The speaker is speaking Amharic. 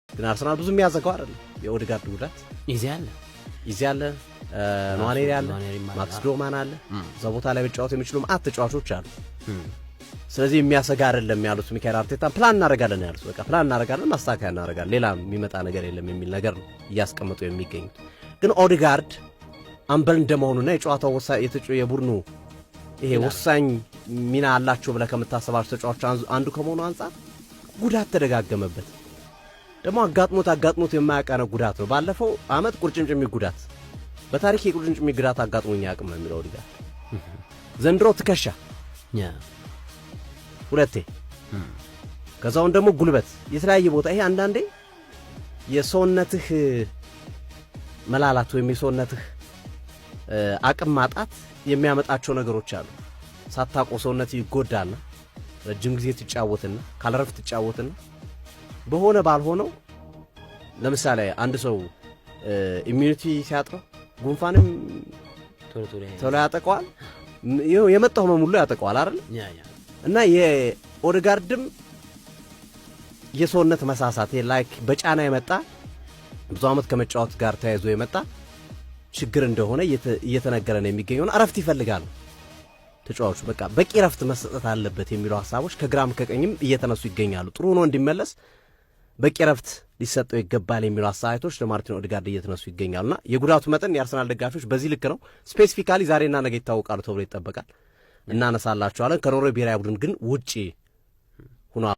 ግን አርሰናል ብዙ የሚያዘጋው አይደለም። የኦዴጋርድ ጉዳት ኢዜ አለ። ኢዜ አለ፣ ንዋኔሪ አለ፣ ንዋኔሪም አለ። ማክስ ዶማን አለ። እዛ ቦታ ላይ መጫወት የሚችሉ ማአት ተጫዋቾች አሉ። ስለዚህ የሚያሰጋ አይደለም ያሉት ሚካኤል አርቴታ፣ ፕላን እናደርጋለን ያሉት። በቃ ፕላን እናደርጋለን፣ ማስተካከያ እናደርጋለን፣ ሌላ የሚመጣ ነገር የለም የሚል ነገር ነው እያስቀመጡ የሚገኙት። ግን ኦዴጋርድ አምበል እንደመሆኑና የጨዋታው ወሳኝ የቡድኑ ይሄ ወሳኝ ሚና አላቸው ብለህ ከምታሰባቸው ተጫዋቾች አንዱ ከመሆኑ አንጻር ጉዳት ተደጋገመበት። ደግሞ አጋጥሞት አጋጥሞት የማያውቅ ጉዳት ነው። ባለፈው አመት ቁርጭምጭሚት ጉዳት፣ በታሪክ የቁርጭምጭሚት ጉዳት አጋጥሞኝ አያውቅም ነው የሚለው ኦዴጋርድ። ዘንድሮ ትከሻ ሁለቴ፣ ከዛውን ደግሞ ጉልበት፣ የተለያየ ቦታ። ይሄ አንዳንዴ የሰውነትህ መላላት ወይም የሰውነትህ አቅም ማጣት የሚያመጣቸው ነገሮች አሉ። ሳታውቀው ሰውነት ይጎዳና ረጅም ጊዜ ትጫወትና ካለረፍት ትጫወትና በሆነ ባልሆነው፣ ለምሳሌ አንድ ሰው immunity ሲያጥረው ጉንፋንም ቶሎ ቶሎ ቶሎ ያጠቀዋል። ይኸው የመጣው ህመም ሁሉ ያጠቀዋል አይደል? Yeah. እና የኦዴጋርድም የሰውነት መሳሳት like በጫና የመጣ፣ ብዙ ዓመት ከመጫወት ጋር ተያይዞ የመጣ ችግር እንደሆነ እየተነገረ ነው የሚገኘውና እረፍት ይፈልጋል ተጫዋቹ። በቃ በቂ እረፍት መሰጠት አለበት የሚሉ ሀሳቦች ከግራም ከቀኝም እየተነሱ ይገኛሉ። ጥሩ ሆኖ እንዲመለስ በቂ እረፍት ሊሰጠው ይገባል የሚሉ አስተያየቶች ለማርቲን ኦዴጋርድ እየተነሱ ይገኛሉና የጉዳቱ መጠን የአርሰናል ደጋፊዎች በዚህ ልክ ነው። Specifically ዛሬና ነገ ይታወቃሉ ተብሎ ይጠበቃል። እናነሳላቸዋለን። ከኖርዌይ ብሔራዊ ቡድን ግን ውጪ